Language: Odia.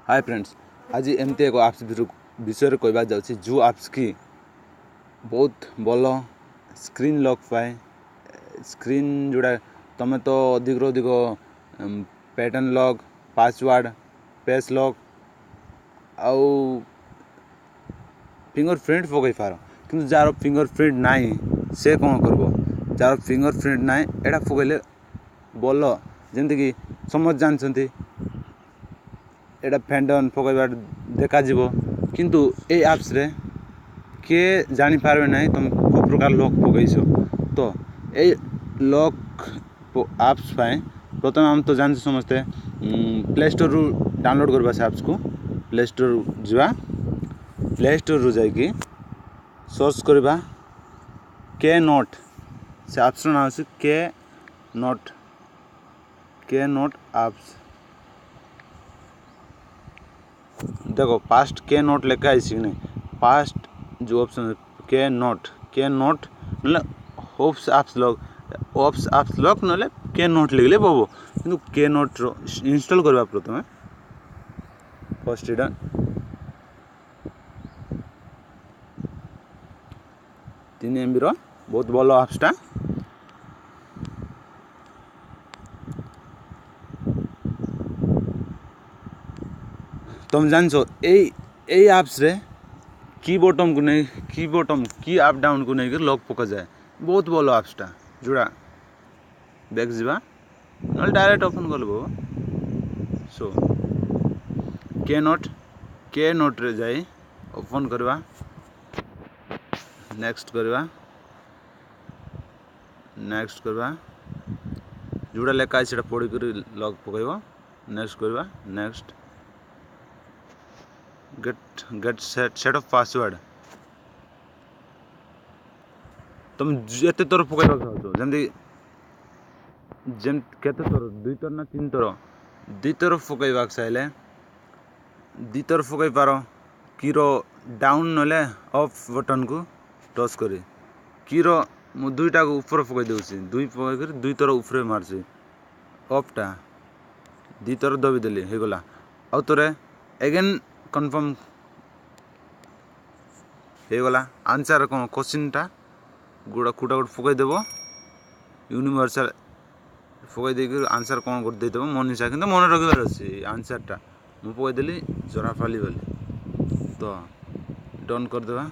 ହାଏ ଫ୍ରେଣ୍ଡସ୍, ଆଜି ଏମିତି ଏକ ଆପ୍ସ ବିଷୟରେ କହିବାକୁ ଯାଉଛି, ଯେଉଁ ଆପ୍ସ କି ବହୁତ ଭଲ ସ୍କ୍ରିନ୍ ଲକ୍ ପାଏ। ସ୍କ୍ରିନ୍ ଯେଉଁଟା ତୁମେ ତ ଅଧିକରୁ ଅଧିକ pattern lock, password, face lock ଆଉ ଫିଙ୍ଗର ପ୍ରିଣ୍ଟ ପକାଇ ପାର, କିନ୍ତୁ ଯାହାର ଫିଙ୍ଗର ପ୍ରିଣ୍ଟ ନାହିଁ ସେ କ'ଣ କରିବ? ଯାହାର ଫିଙ୍ଗର ପ୍ରିଣ୍ଟ ନାହିଁ, ଏଇଟା ପକାଇଲେ ଭଲ। ଯେମିତିକି ସମସ୍ତେ ଜାଣିଛନ୍ତି, ଏଇଟା ଫ୍ୟାଣ୍ଡନ୍ ପକାଇବା ଦେଖାଯିବ, କିନ୍ତୁ ଏଇ ଆପ୍ସରେ କିଏ ଜାଣିପାରିବେ ନାହିଁ ତୁମେ କେଉଁ ପ୍ରକାର ଲକ୍ ପକାଇଛ। ତ ଏଇ ଲକ୍ ଆପ୍ସ ପାଇଁ ପ୍ରଥମେ ଆମେ ତ ଜାଣିଛୁ ସମସ୍ତେ, ପ୍ଲେ ଷ୍ଟୋରରୁ ଡାଉନଲୋଡ଼୍ କରିବା ସେ ଆପ୍ସକୁ। ପ୍ଲେ ଷ୍ଟୋର ଯିବା, ପ୍ଲେ ଷ୍ଟୋରରୁ ଯାଇକି ସର୍ଚ୍ଚ କରିବା କେ ନୋଟ୍। ସେ ଆପ୍ସର ନାଁ ହେଉଛି K note, K note apps. ଦେଖ, ଫାଷ୍ଟ କେ ନୋଟ୍ ଲେଖା ହେଇଛି କି ନାହିଁ? ଫାଷ୍ଟ ଯେଉଁ option K note, K note ନହେଲେ hops apps lock, hops apps lock ନହେଲେ କେ ନୋଟ୍ ଲେଖିଲେ ହେବ, କିନ୍ତୁ କେ ନୋଟ୍ର ଇନଷ୍ଟଲ୍ କରିବା ପ୍ରଥମେ। ଫାଷ୍ଟ ଏଇଟା 3 ଏମ୍ବିର ବହୁତ ଭଲ ଆପ୍ସଟା। ତମେ ଜାଣିଛ, ଏଇ ଆପ୍ସରେ କି ବଟନ୍କୁ ନେଇ, କି ବଟନ୍ କି ଆପ୍ ଡାଉନ୍କୁ ନେଇକି ଲକ୍ ପକାଯାଏ। ବହୁତ ଭଲ ଆପ୍ସଟା। ଯେଉଁଟା ବ୍ୟାକ୍ ଯିବା, ନହେଲେ ଡାଇରେକ୍ଟ ଓପନ୍ କଲେ ହେବ। ସୋ କେ ନୋଟ୍, କେ ନୋଟ୍ରେ ଯାଇ ଓପନ୍ କରିବା, ନେକ୍ସଟ କରିବା, ନେକ୍ସଟ କରିବା। ଯେଉଁଟା ଲେଖା ଅଛି ସେଇଟା ପଢ଼ିକରି ଲକ୍ ପକାଇବ। ନେକ୍ସଟ କରିବା, next, get set of password। ତୁମେ ଯେତେ ଥର ପକାଇବାକୁ ଚାହୁଁଛ, ଯେମିତି କେତେ ଥର, ଦୁଇ ଥର ନା ତିନି ଥର? ଦୁଇ ଥର ପକାଇବାକୁ ଚାହିଁଲେ ଦୁଇ ଥର ପକାଇ ପାର। କିର ଡାଉନ୍ ନହେଲେ ଅଫ୍ ବଟନ୍କୁ ଟଚ୍ କରି କିର ମୁଁ ଦୁଇଟାକୁ ଉପରେ ପକାଇ ଦେଉଛି। ଦୁଇ ପକାଇକରି ଦୁଇ ଥର ଉପରେ ମାରୁଛି। ଅଫ୍ଟା ଦୁଇ ଥର ଦବିଦେଲି, ହେଇଗଲା। ଆଉ ଥରେ ଏଗେନ୍ କନଫର୍ମ ହେଇଗଲା। ଆନ୍ସର୍ କ'ଣ, କୋଶ୍ଚିନ୍ଟା ଗୁଡ଼ା କୋଉଟା ଗୋଟେ ପକାଇଦେବ, ୟୁନିଭର୍ସାଲ ପକାଇ ଦେଇକି ଆନ୍ସର୍ କ'ଣ ଗୋଟେ ଦେଇଦେବ ମନୀଷା। କିନ୍ତୁ ମନେ ରଖିବାର ଅଛି ଆନ୍ସର୍ଟା। ମୁଁ ପକାଇଦେଲି ଜରାଫାଲି ବୋଲି, ତ ଡନ୍ କରିଦେବା।